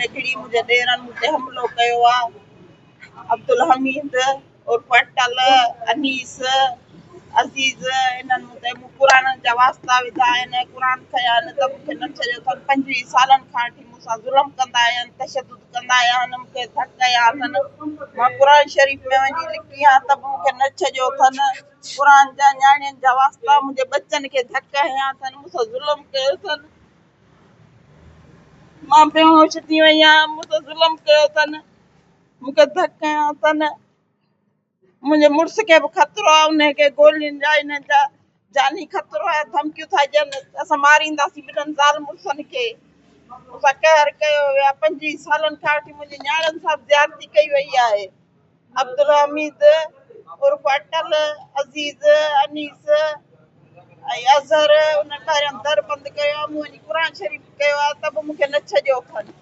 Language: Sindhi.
۾ گهڙي منهنجي ڏيرن مون تي حملو ڪيو آ. عبدالحميد عرف اٽل، انيس، عزيز انهن مون تي مون قرآنن جا واسطا وڌا آهن، قرآن کنيا آهن ته مون کي نه ڇڏيو اٿن. 25 سالن کان وٺي مون سان ظلم ڪندا آيا آهن، تشدد ڪندا آيا آهن، مون کي ڌڪ هنيا اٿن. مان قرآن شريف ۾ وڃي لڪي آهيان ته به مون کي نه ڇڏيو اٿن. قرآن جا نياڻين جا واسطا منهنجي ٻچن کي ڌڪ هنيا اٿن، مون سان ظلم ڪيو اٿن. مان بيهوش ٿي وئي آهيان، مون سان ظلم ڪيو اٿن، مون کي ڌڪ هنيا اٿن. منهنجي مڙس کي به خطرو آهي، ان کي گولين جا انهن جا جاني خطرو آهي، ڌمڪيون ٿا ڏين ته اسان مارينداسين ٻنهن زال مڙسن کي. مون سان قهر ڪيو ويو آهي، 25 سالن کان وٺي منهنجي نياڻين سان به زيادتي ڪئي وئي آهي. عبدالحميد عرف اٽل، عزيز، انيس ۽ اظهر انهن ٻاهريان در بند ڪيو آهي. مون وڃي قرآن شريف ڪيو آهي ته به مون کي نه ڇڏيو اٿن.